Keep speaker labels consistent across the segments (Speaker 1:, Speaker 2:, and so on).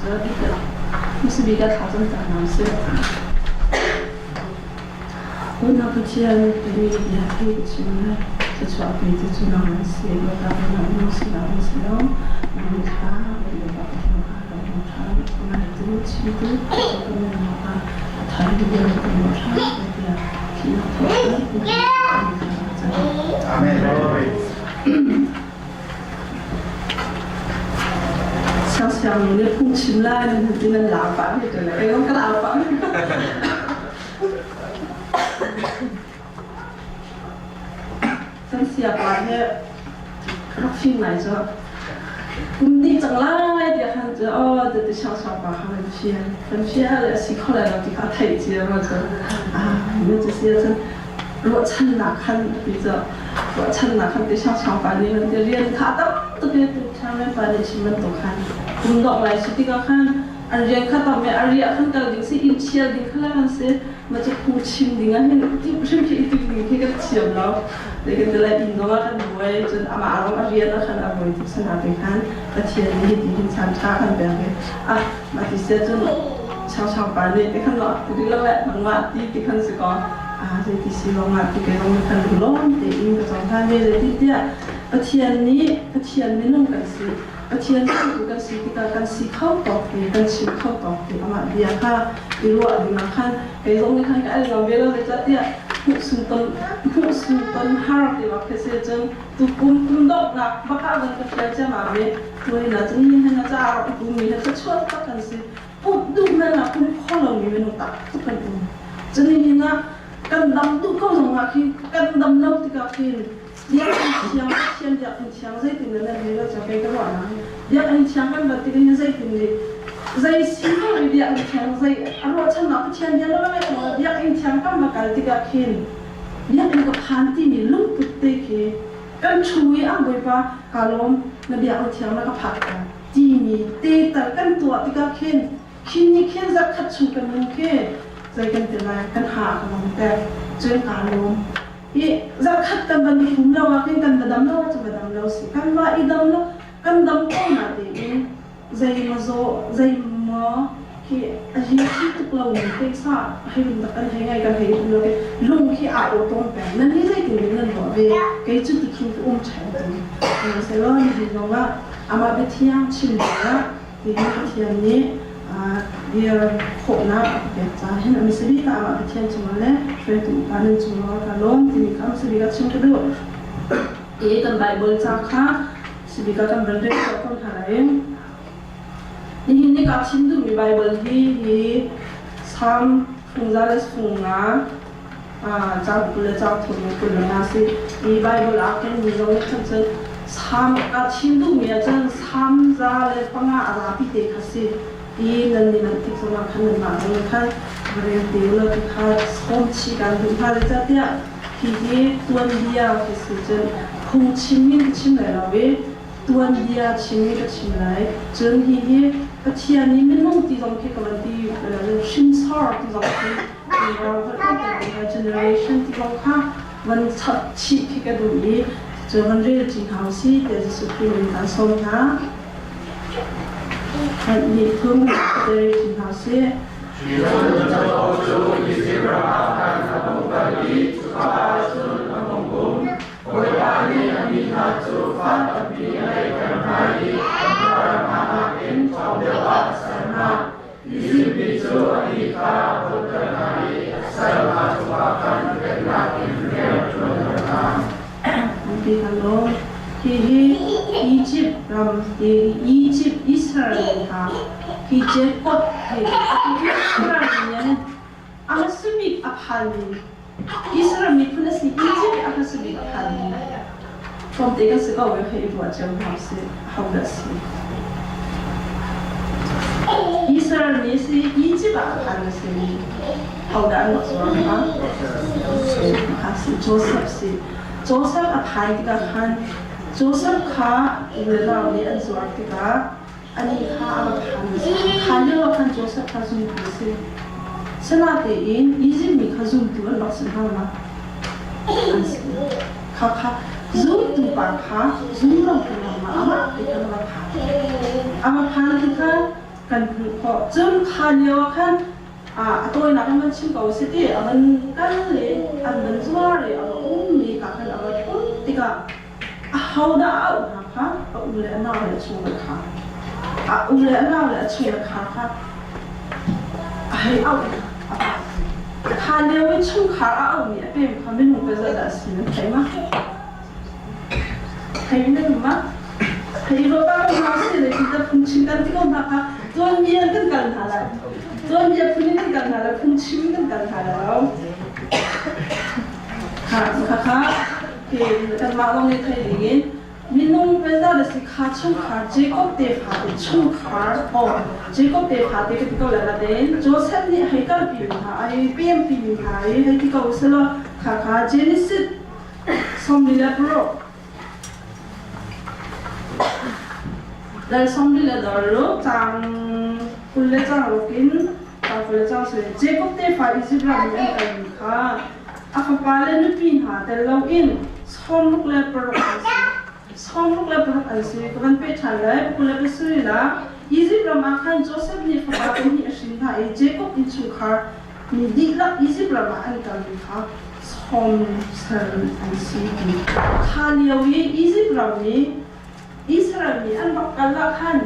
Speaker 1: Hmasabik ah thla cam ta hna usih. Unau Pathian timi bia hi ka chim lai. Thluachuah pe ti cu nang an si. Bawipa na um si lo an si lo. Nang thla Bawipa Pathian kha kan hmu ṭhan. Ngaitu chimtu kan nunnak ah a thar bia kan hmu ṭhan tiah thihnak thawngin kan
Speaker 2: Amen.
Speaker 1: Siangsiang nu nih phungchim lai nan hun ti nan lau pah ve te le kei zong ka lau pah. Kan siapa he rak fim ngai cu kum dih cang lai tiah khan cu aw ti siangsiang pa kha kan fial kan fial le a si kho lai lo ti kha a theih cia ma cu ah na cu si ahcun ruahchannak khan ti cu ruahchannak khan ti siangsiang pa nih nan ti rian kha tam tuk i tu chairman pa nih chim bantuk khan kum dongh lai si tikah khan an rian kha tam i a riah khan kal ding si inn thial ding kha le kan si ma cu phungchim ding ah hin hrim khi i tim ding khi kan thiam lo te kan ti lai inn zong ah kan buai cun amah rong a rian ah khan a buai tuk sana te khan Pathian nih hiti hin chan ṭha kan pek i ah mah ti sia cun changchang pa nih ti khan lo ti lo le nangmah ti ti khan si ko ah zeiti si lo ngah ti ke zong khan lawm tein ka cong hna ve zeiti tiah Pathian nih Pathian minung kan si Pathian tu kan si tikah kan si kho tawk ti kan chim kho tawk ti amah bia kha i ruah ding ah khan kei zong nih khan ka al ngam ve lo zeicahtiah hmuh sung ton har ti bak khi si cun tu kum kum donghnak bak ah van ka fial ciammam i tuai na cun ni hen na ca rak i pum mi he thluachuah tak kan si pumh duh men ah pum kho lomi minung tak tuk kan um cun nihin ah kan dam duh ko zong ah khi kan dam lo tikah khin biakinn thiang Pathian biakinn thiang zeitin dah nan rel lo kei ka ruah nang biakinn thiang kan rat tik hin zeitin nih zei si lo i biakinn thiang zei a ruahchannak Pathian bia lo ngai ko biakinn thiang kan va kal tikah khin biakinn ka phan timi lungput te khi kan thu i ang Bawipa ka lawm na biakinn thiang na ka phak ko timi te tal kan tuah tikah khin khin ni khin zarh khat chung kan nung khi zei kan ti lai kan ha ka lawm te cun ka lawm I zarkhat kan van i hum lo ah khin kan va dam lo cu va dam lo si kan va i dam lo kan dam ko na tiin zeimaw zaw zeimaw khi a hi thi tuk lo mi te sa hei run tak kan hei ngai kan hei um lo ke lung khi a o tong peng nan hi zeitin in nan ruah ve kei cu ti khin ka um ṭhan tu selo ni hi zong ah amah biathiang chim ding ah Hihi Pathian nih dir khawhnak a ka pek caah hin a hmasa bik ah amah Pathian cungah le hruaitu upa nan cungah ka lawm timi kha hmasa bik ah chim ka duh. I kan Baibal ca kha hmasa bik ah kan van rel tuah ko hna lai. Nihin ni kaa chim duhmi Baibal hi hi Salm fungza le funga caang 20 le caang thum le 25 si. Hi Baibal ah kan mi zong nih khan cun Salm aa thim duhmi ahcun Salm 105 a zapi te kha si. I nan nih nan tik zongah khan nanmah zong nih khan va rel te u law ti kha sawm chih kaan duh hna. Zeicahtiah hihi tuanbia khi si cun phungchim in ka chim lai lo i tuanbia chim in ka chim lai. Cun hihi Pathian nih minung ti zong khi ka van ti hrinsor ti zong khi generation ti kong kha van chap chih khi ka duh i cu van rel ṭi hna usih tiah Jesuh Khrih min kan sawm hna. Kan nih thum te rel ṭi hna usih.
Speaker 2: Cu Izipt ram ah khan a hung kal i cuka ah cun a hung um. Bawipa nih a mi hna cu fa tampi a ngeihter hna i an ral hna nakin ṭhawng deuh ah a ser hna. Izipt mi cu a ti kha a ṭhawnter hna i a sal hna cungah khan vennak in rian a ṭuanter hna.
Speaker 1: Ti halo. Hihi Egypt ram hi Egypt Israel hna hi Jacob he Israel nih a hmasa bik a phanmi Israel miphun a si Egypt i a hmasa bik a phanmi tlawmte kan si ko hei i ruah cio hna usih ahodah a si Israel mi si Egypt ah a phan a si hodah an rak zuar kha kha si Joseph si Joseph a phan tikah khan Joseph kha u le nau nih an zuar tikah anih kha a va phan phan lio ah khan Joseph kha zumtu a si. Sinatein Izipt mi kha zumtu an rak si hna ma? An si. Kha kha zumtu pa kha zum lo tu ma amah te khan a va phan. A va phan tikah kan hmuh khawh. Cun kha lio ah khan a tawinak in van chim ko si ti a van kal i an van zuar i a va ummi ka khan a va tlun tikah ahodah a auh hna kha a u le a nau le a chung le kha a u le a nau le a chung le kha kha a hei auh hna a pa. Kha lio i chungkhar a auhmi a pem kha minung pe zeidah a si nan thei ma? Thei nan um ma? Thei ro ba ko hna si le ti phungchim kan ti ko hna kha tuanbia kan kal hna lai. Tuanbia phun in kan kal hna lai, phungchim kan kal hna lai lo. Kha kha kha kanmah lawng nih thei dingin minung peza le si kha chungkhar Jacob tefa te chungkhar oh Jacob tefa te ka ti ko lai la den Joseph nih hei kalpi mi hna ai pempi mi hna i hei ti ko selaw kha kha Genesis 46 dal 36 cang 20 le cang ruk in cang 20 le cang sarih Jacob tefa Egypt ram i an kalmi kha A fapale nupi hna tel loin 66 an si. 66 an si. Ka van peh ṭhan lai. 27 ah Izipt ram ah khan Josef nih fapa pahnih a hrin hna i Jakob innchungkhar mi dihlak Izipt ram ah an kalmi kha 70 an si. Kha lio i Izipt ram i Israel mi an rak kal ah khan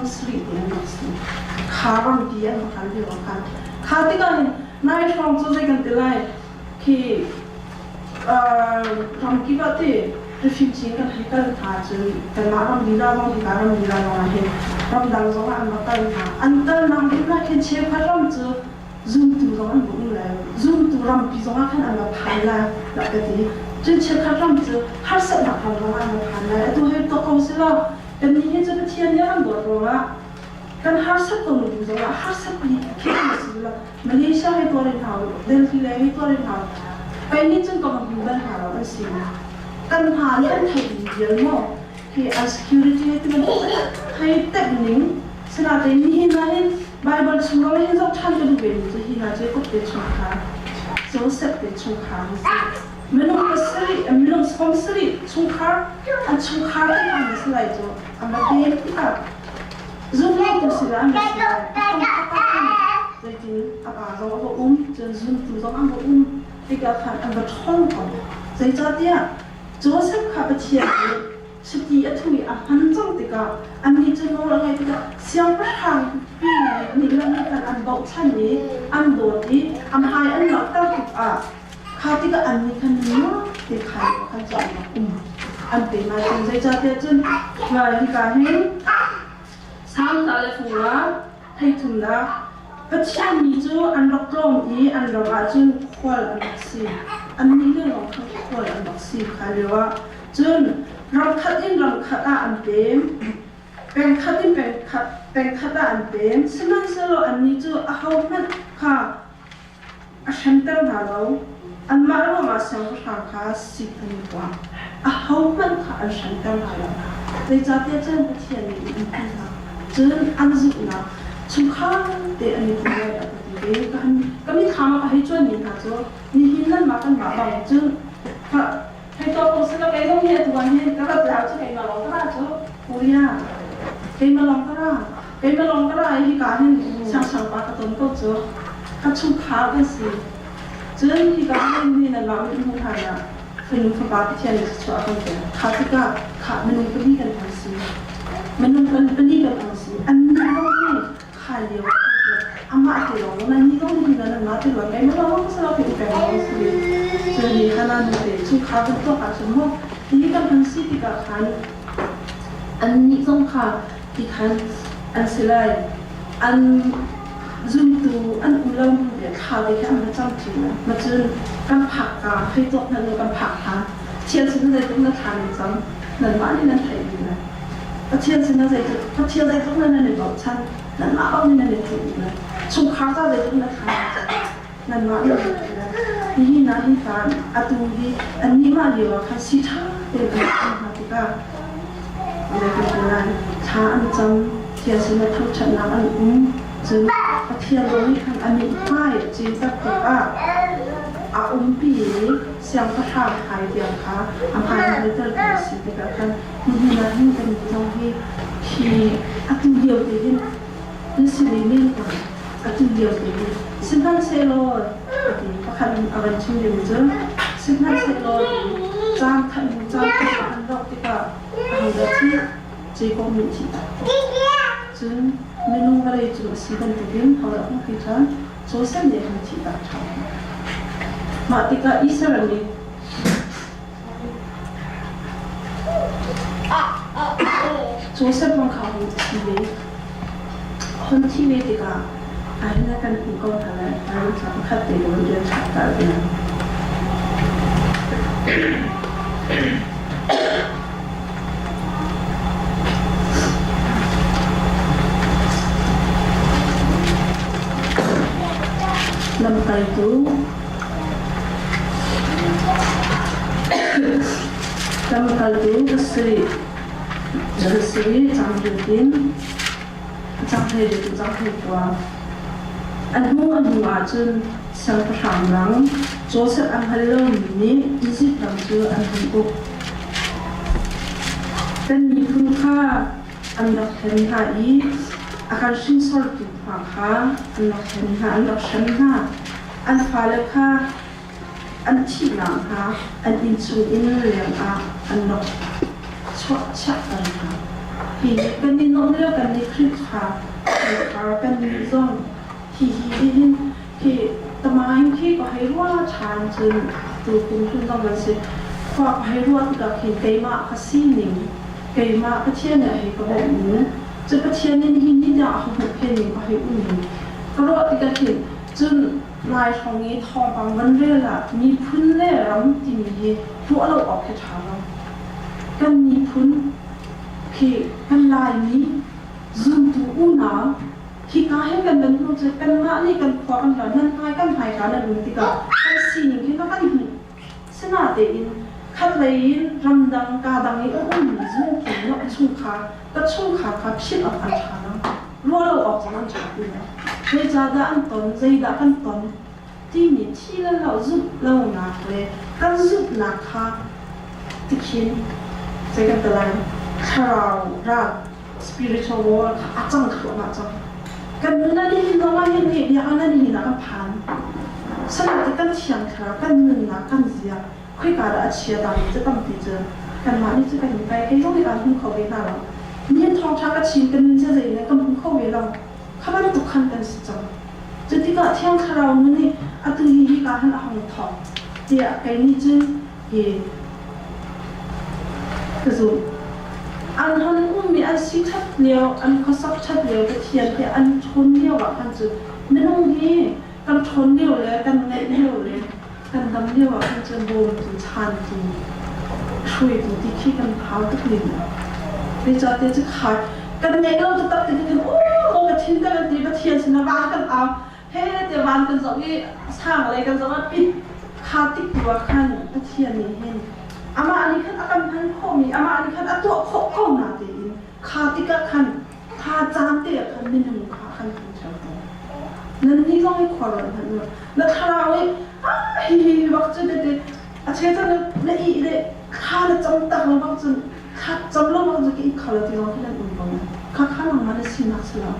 Speaker 1: 70 te an rak si. Kha rampi an rak kal lio ah khan. Kha tikah hin nai hrawng cu zei kan ti lai khi ramkip ah ti refugee kan hei kal hna cun kanmah ram lila zong hika ram lila zong ah hin ramdang zong ah an rak kal hna. An kalnak ding ah khin cheukhat ram cu zumtu zong an um lai zumtu rampi zong ah khan an va phan lai rak ka ti. Cun cheukhat ram cu harsatnak ram zong ah an va phan lai. Atu hei tuak ko si law kannih hi cu Pathian nih a kan dawt ruangah kan harsat ko nu zong ah harsat pi khi kan si lo. Malaysia hei tuar in hau, Delhi le hei tuar in hau. Kai nih cun ka va hmu bal hna lo an si. Kan hna nih an theih vial maw? Hi an security he ti bantuk hei tep ning sinain nihin ah hin Bible chung ro hin zoh ṭhan ka duh ve mi cu hi hna Jacob te chungkhar, Joseph te chungkhar an si. Minung pasarih, minung 70 chungkhar, an chungkhar te an si lai cu an va pem tikah zumlotu sinah an va si lai. Zeitin a pa zong a va um, cun zumtu zong an va um tikah khan an va ṭhawng ko. Zeicahtiah Joseph kha Pathian nih chiti a thu i a hman cang tikah annih cu nawl a ngeih tikah siangpahrang pi nih lam khan an bochan i an dawt i a hmai an langhter tikah kha tikah annih khan nunnak te khan khan cu an rak um an pe lai cun zeicahtiah cun hika hin Salm ca le fung ah theithumnak Pathian mi cu an rak tlawm i an ram ah cun khual an rak si. Annih le lawng kha khual an rak si kha lioah cun ram khat in ram khat ah an pem, peng khat in peng khat, peng khat ah an pem. Sihmanhsehlaw annih cu ahohmanh kha a hremter hna lo. Anmah ruangah siangpahrang kha sik an i tuah. Ahohmanh kha an hremter hna lo. Zeicahtiah cun Pathian nih a umpi hna. Cun an zumhnak chungkhar te an i pum lai a ka ti ve. Ka mitthlam ah ka hei cuanmi hna cu nihin nanmah kanmah bang cun hei tuah ko selaw kei zong nih atu ah hin ka rat lai cu keimah lawng ka ra cu Korea keimah lawng ka ra Keimah lawng ka ra i hika hin siangsang pa ka ton ko cu ka chungkhar kan si. Cun hika hin ni nan mah mit hmuh hlan ah fanu fapa Pathian nih thluachuah a kan pek. Kha tikah khah minung pali kan hang si. Minung kan pali kan hang si. Annih zong hi kha lio amah te lawng nan ni zong hi nan mah te lawng keimah lawng ka si lo peng lawng si. Cun ni khan ah nu te chungkhar kan tuak ahcun maw hi kan han si tikah khan annih zong kha ti khan an si lai. An zumtu an um lo hnu le thla te khi an va cam ṭi lai. Ma cun kan phak ka hei cawk hna nu kan phak hlan Pathian sin zeitluk na thla nan cam nanmah nih nan theih dih lai. Pathian sin zeitluk Pathian zeitluk na nan i bochan nanmah bang nih nan i theih dih lai. Chungkhar ca zeitluk na thla nan cam nanmah nih nan theih lai. Nihin ah hin khan atu hi annih mah lio ah khan si ṭha tein an um hna tikah Thla an cam, Pathian sinah thangṭhatnak an um. Cun Pathian zong nih khan a mithmai a cinter tikah a umpi i siangpahrang hai tiang kha a hmai a haltertu a si tikah khan nihin ah hin kannih zong hi hi atu lio te hin Na si ve men ko. Atu lio te hi. Sihmanhsehlaw a ti pakhat a van chim ding cu sihmanhsehlaw caan khat hnu caan khat a han rauh tikah ahodah thih Jacob nih thih tak cun minung vawlei cung a si bantukin hodah hung thi ṭhan Josef nih a hung thih tak ṭhan. Mah tikah Israel nih Josef zong kha hung thi ve. Hun thi ve tikah ahhin a kan hmuh ko hna lai. Bible ca pakhat te ka vun rel ṭhan ta ding. Lamkaltu Lamkaltu ka si. Ka si cangtu in canghlei tu canghlei kua. A hnu a hnu ahcun siangpahrang dang Josef a hngal lomi nih Izipt ram cu an hun uk. Kan miphun kha an rak hlen hna i a kan hringsortu hna kha an rak hlen hna, an rak hrem hna. An fale kha an thih nakhnga an inn chungin lengah an rak chuahchiahter hna. Hi kan i nuamh lio kan nih Khrihfa chungkhar kan nih zong hihi hin hi tamaing khi ka hei ruah ṭhan cun tu kum hlun zong an si. Khua ka hei ruah tikah khin keimah ka sining keimah Pathian nih a hei ka bawmh ning cu Pathian nih nihin ni tiang a ka hmuh phen ning ka hei um ning ka ruah tikah khin cun Lai hrawng i thawngpang van rel ah miphun le ram timi hi ruah lo awk khi ṭha lo. Kan miphun khi kan Laimi zumtu unau hika hin kan van hmuh cu kanmah nih kan khua kan ra nan hmai kan hmaika nan um tikah kan sining khi na kan hmuh. Sinatein khatlei in ramdang kaa dang i a ummi zumtu na chungkhar ka chungkhar kha philh awk an ṭha lo. Ruah lo awk zong an ṭha ti lo. Zeicahdah an ton, zeidah kan ton timi thi le lo zumh lonak le kan zumhnak kha tikhin zei kan ti lai thlarau ral spiritual war kha a cang thluahmah cang. Kan nun a nihin zong ah hin nih biakinn a nihin ah kan phan. Sanain kan thiang thlarau kan nunnak kan zia khoika dah a chia dang cu tampi cu kanmah nih cu kan i pai kei zong nih kaan hmu kho ve hna lo. Nihin thawngṭha ka chim kan nun cia zei in kan hmu kho ve lo. Kha bantuk khan kan si cang. Cu tikah thiang thlarau nun nih atu hi hika han a hong thawk tiah kei nih cun hi ka zumh. An hon ummi an si ṭhat lio, an khuasak ṭhat lio Pathian he an ṭhawn lio ah khan cun minung hi kan ṭhawn lio le kan ngeih lio le kan dam lio ah khan cun bawmtu chaantu hruaitu ti khi kan hau tuk ning lo. Zeicahtiah cu khai kan ngeih lo taktak ti khin aw ka thin kan ti Pathian sinah van kan au he te van kan zoh i sang lei kan zoh ah pit kha tik tu ah khan Pathian nih hin amah nih khan a kan hman khawhmi amah nih khan a tuah khawh ko na tiin kha tikah khan kha caan te ah khan minung kha a kan hman ṭheo tawn. Nannih zong hi khua ruat hmanh u. Na thlarau i ah hi hi bak cu tete a cheu cun na ih le thla na cam tak lo bak cun thla cam lo bak cun ka it kho lo ti zong khi nan um ko lai. Kha kha nangmah na sinak si lo.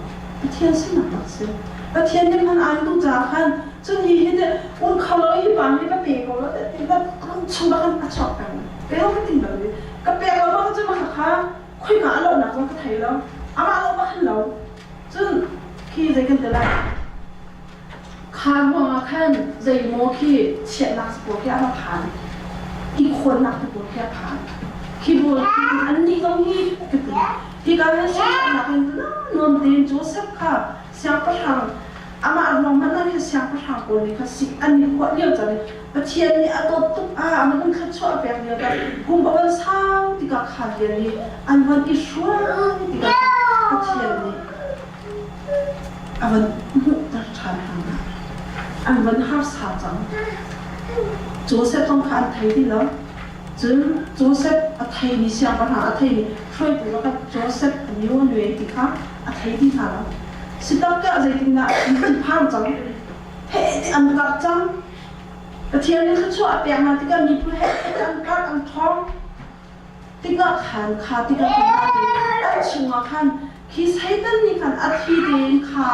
Speaker 1: Pathian sinak bak si. Pathian nih hman aan duh caah khan cun hi hi te um kho lo hi pa hi ka pe ko lo te na lung chung bak khan a chuak peng. Pe lo ka ting lo ka pek lo bak cun kha kha khoika a lohnak zong ka thei lo. Amah lo bak hin lo. Cun khi zei kan ti lai? Kha ruangah khan zeimaw khi chiatnak pawl khi a va phan. I khawnnak te pawl khi a phan. Khi pawl annih zong hi ka ti. Hika hin siangnak in nuam tein Joseph kha siangpahrang amah ruang hmanh ah hin siangpahrang pawl nih kha sik an i huat lio caan Pathian nih a dawt tuk ah a minung thluachuah a pek lio ah kum a van sau tikah kha vial i an van i hruai tikah Pathian nih a van hmuhter ṭhan hna. An van harsa cang. Joseph zong kha an thei ti lo. Cun Joseph a theimi siangpahrang a theimi hruaitu lakah Joseph a myo nue ti kha a thei ti hna lo. Sitak zeitindah an phang cang. Heh ti an karh cang. Pathian nih thluachuah a pek hna tikah miphun he an karh an ṭhawng tikah khan kha tikah khan an chungah khan Khi Satan nih khan a thi tein kha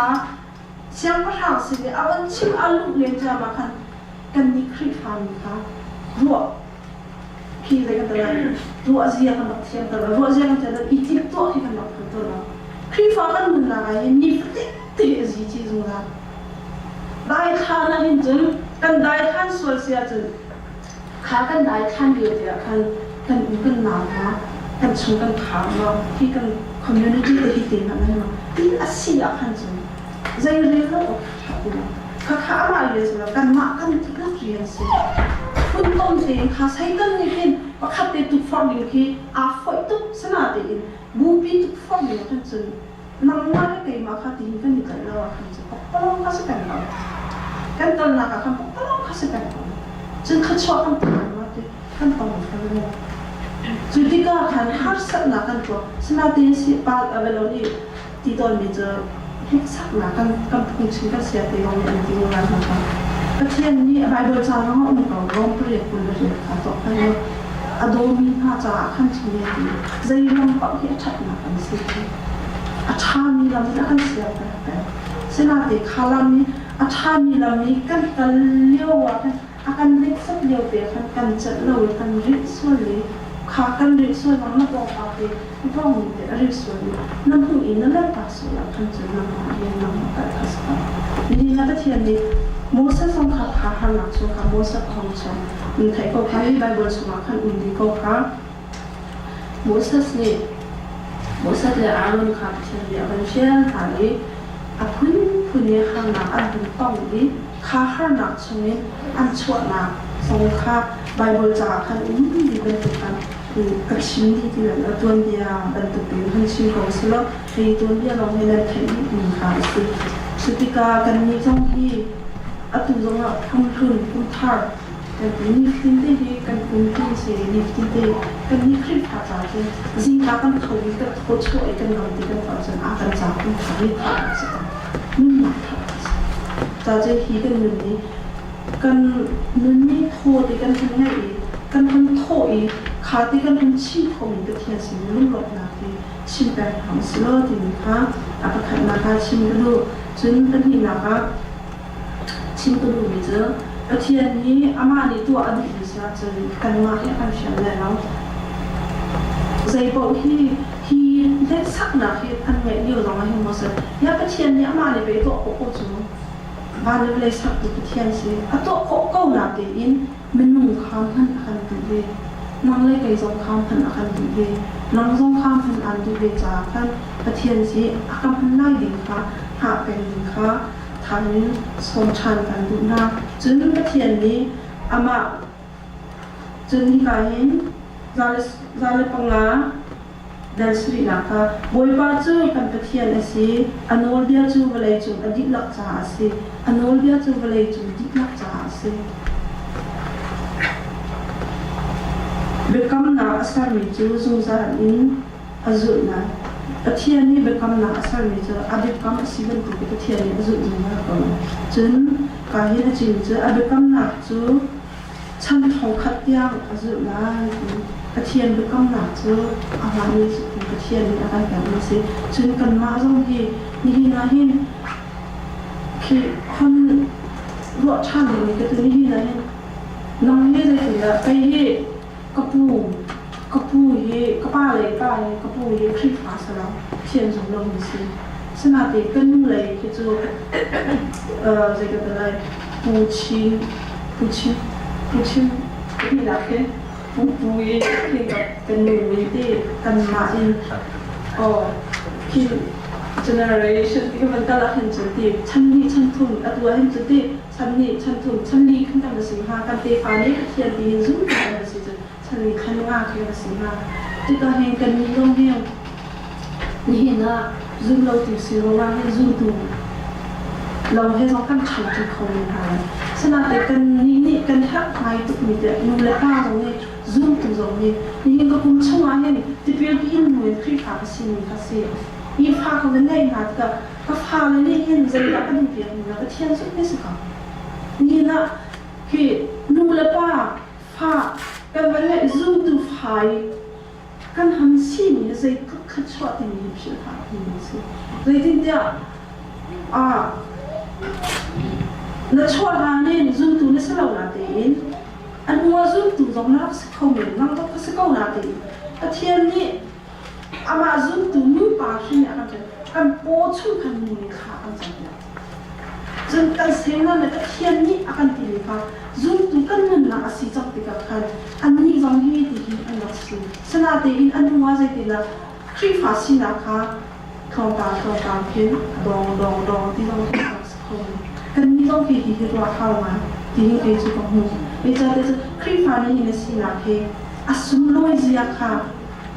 Speaker 1: siangpahrang sin i a van chim a luh len ciammam khan kannih Khrihfami kha ruah khi zei kan tel ruah zia kan rak thiam ter ruah zia kan thiam ter i timhtuah khi kan rak thiam ter lo. Khrihfa kan nunnak ah hin nifatin te a zi ci zungzal. Daithlan ah hin cun kan daithlan sual si ahcun kha kan daithlan lio te ah khan kan u kan nau hna kan chung kan khar ma hi kan community te hi te hna ma tin a si ah khan cun zei rel lo awk tha ti lo. Khakha amah rian si lo, kanmah kan dihlak rian si. Phuntom tein kha Satan nih khin pakhat te tukforh ding khi aa foih tuk sana tein bupi tukforh ding khan cun nangmah le keimah kha tihin kan i tlaih lo ah khan cun pakpalawng kha si peng lo. Kan tonnak ah khan pakpalawng kha si peng ko. Cun thluachuah kan tong ma ti kan tong kho lo. Cu tikah khan harsatnak kan tuah. Sinain si pa lo nih ti tawnmi cu hneksaknak kan kan phungchim kan sia te lawng nih an ti ngai hna kha. Pathian nih Bible ca zong a um ko. Rom 8:28 kha tuah khan lo a dawmi hna caah khan chim ve ti zei lam paoh hi a ṭhatnak an si ti a ṭhami lam in a kan siarter peng. Sinate kha lam i a ṭhami lam i kan kal lio ah khan a kan hneksak lio te khan kan celh lo i kan rih sual i kha kan rih sual bang na pawngpa te na pawngmi te a rih sual i na hmuh i na lanhtak sual ah khan cun nangmah hi nangmah kal kha si ko. Nihin ah Pathian nih Moses zong kha kha harnak chung kha Moses a hung chung in theih ko kha hi Bible chungah khan um dih ko kha. Moses nih Moses le Aaron kha Pathian nih a van fial hna i a phunphun i harnak an hun tong i kha harnak chungin an chuahnak zong kha Baibal caah khan um dih bantuk khan ka chim dih ti lo. Tuanbia bantuk in hun chim ko selaw hi tuanbia lawng hi nan theih dihmi kha a si. Cu tikah kannih zong hi atu zongah phunghlun phungthar kan ti. Nifatin te hi kan pumpi si. Nifatin te kannih Khrihfa ca cu zingka kan tho i kan thaw chuah i kan ram ti kan tuah cun a kan ca phungthar ni thar a si ko. Nunnak thar a si. Ca cu hi kan nun hi kan nun nih thaw ti kan hun ngeih i kan hun thawh i kha ti kan hun chim khomi Pathian sin lunglawmhnak hi chim peng hna usih law timi kha a pakhatnak ah chim ka duh. Cun pahnihnak ah chim ka duhmi cu Pathian hi amah nih tuah a duhmi si ahcun kanmah hi a kan fial lai lo. Zeipaoh hi hi hneksaknak hi an ngeih lio zong ah hin maw si, ya Pathian nih amah nih pei tuah khawh ko cu. Van le vawlei sertu Pathian si. A tuah khawh ko na tein minung kha hman a kan duh ve. Nang le kei zong kha hman a kan duh ve. Nang zong kha hman aan duh ve caah khan Pathian si a ka hman lai ding kha hngah peng ding kha thang in sawm ṭhan kan duh hna. Cun Pathian nih amah cun hika hin 105 dal sarihnak kha Bawipa cu kan Pathian a si, a nawlbia cu vawlei cung a dihlak caah a si, a nawlbia cu vawlei cung dihlak caah a si. Biakamnak a sermi cu zungzal in a zulh lai. Pathian nih biakamnak a sermi cu a biakam a si bantuk in Pathian nih a zulh zungzal ko lai. Cun ka hin a chim cu a biakamnak cu chan thongkhat tiang a zulh lai ti. Pathian biakamnak cu a hmaanmi Pathian nih a kan pekmi a si. Cun kanmah zong hi nihin ah hin khi hon ruah ṭhan dingmi ka tu nihin ah hin nang hi zeitindah kei hi Ka pu, ka pu hi ka pa lei pa hi ka pu hi Khrihfa si lo, Pathian zum lomi si. Sinain ka nu lei khi cu zei ka ti lai, Pu Chin, Pu Chin, Pu Chin tinak khi Pu Pu i khi ka nu min ti kanmah in aw khi generation ti ka van kal ah khin cun ti chan hnih chan thum atu ah hin cun ti Chan nih chan thum chan li khan kan va si hnga. Kan tefa nih Pathian ti hin zum kan va si cun chan li khan nga khi va si hnga. Tikah hin kan nih zong hi nihin ah zum lo tu si ruangah hin zumtu lo he zong kan ṭhangṭi kho men hna lai. Sinain kan nih nih kan herh ngai tukmi te nu le pa zong nih zumtu zong nih nihin ka kum chungah hin tipil ka in hnu in Khrihfa ka simi kha si. Hi fa ka van neih hna tikah Ka fale nih hin zeidah kan in pek na Pathian zumh hi si ko. Nihin ah hi nu le pa fa kan van ngeih zumtu fa i Kan han simi zeitluk thluachuah timi hi philh hlah timi a si. Zeitintiah na chuah hlan in zumtu na si lo natein a hnu ah zumtu zong na rak si kho men, nang zong ka si ko natein Pathian nih amah zumtu nupa hrim nih a kan kan paw chung khan nu nih thla kan campiak. Cun kan semnak le Pathian nih a kan timi kha zumtu kan nunnak a si cang tikah khan annih zong hi tihin an rak si. Sinatein a hnu ah zeitindah Khrihfa sinak kha tlawmpal tlawmpal khin dawng dawng dawng ti zong khi a rak si kho. Kannih zong khi hi hi ruah hau ngai ti hi kei cu ka hmu. Zeicahtiah cun Khrihfa nih hin a sinak hi a sunglawi zia kha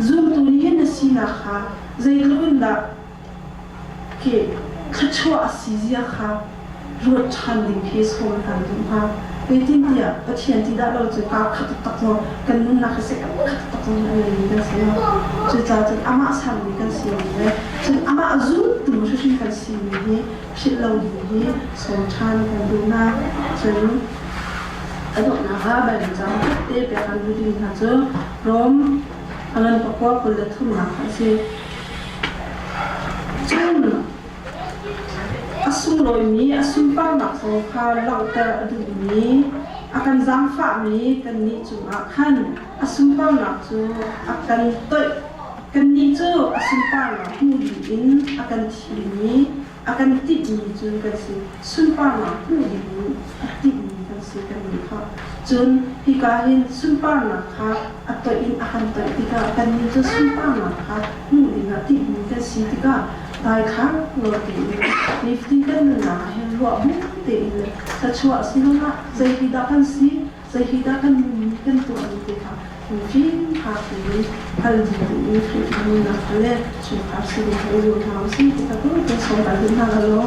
Speaker 1: zumtu nih hin a sinak kha zeitluk in dah khi thluachuah a si zia kha ruat ṭhan ding khi sawm kan duh hna. Zeitintiah Pathian ti dah lo cu kaa khat taktak zong kan nunnak hi seh khat taktak zong a ngeimi kan si lo. Cucaah cun amah sermi kan si mi le cun amah zultu hrimhrim kan simi hi philh lo ding hi sawm ṭhan kan duh hna. Cun a donghnak ah Baibal caang te pek kan duh ding hna cu Rom a ngan pakua 23nak a si. Cun a sunglawimi a sunparnak zong kha langhter a duhmi a kan zaangfahmi kannih cungah khan a sunparnak cu a kan toih. Kannih cu a sunparnak hmu dingin a kan thimmi, a kan timhmi cu kan si. Sunparnak hmu dingin a timhmi kan si kannih kha. Cun hika hin sunparnak kha a toih in a kan toih tikah kannih cu sunparnak kha hmuh dingah timhmi kan si tikah daithlang lo tein nifatin kan nunnak ah hin ruah bu tein le thluachuah sinah zei hi dah kan si, zei hi dah kan nun kan tuahmi te kha fim hak tein hal ding in Khrihfa nunnak le chungkhar sining kha i zuam hna usih ti kha tu kan sawm kan duh hna lo.